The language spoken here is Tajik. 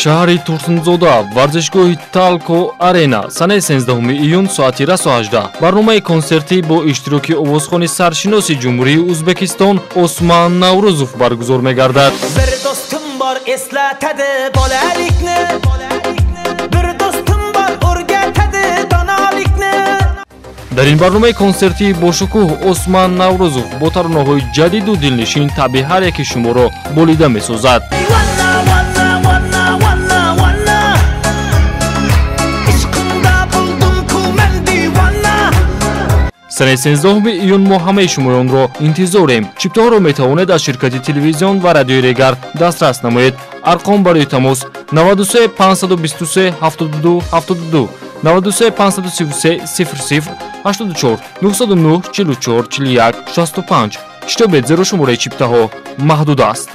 Шаҳри Турсунзода, варзишгоҳи Талко Арена, санаи 13 июн, соати расо 18, барномаи консертӣ бо иштироки овозхони саршиноси Ҷумҳурии Ӯзбекистон Осман Наврӯзов баргузор мегардад. Bir do'stim bor, eslatadi bolalikni. Bir do'stim bor, o'rgatadi donolikni. Дар ин барномаи консертии бошукӯҳ Осман Наврӯзов бо таронаҳои ҷадиду дилнишин табъи ҳар яки шуморо болида месозад. Vanna, vanna, vanna, vanna, vanna. Ishqingda buldim-ku men devona. Санаи 13 июн мо ҳамаи шумоёнро интизорем. Чиптаҳоро метавонед аз ширкати телевизион ва радиои Регар дастрас намоед. Арқом барои тамос: 93 523 72 72, 93 533 00 84, 909 44 41 65. Шитобед, зеро шумораи чиптаҳо маҳдуд аст.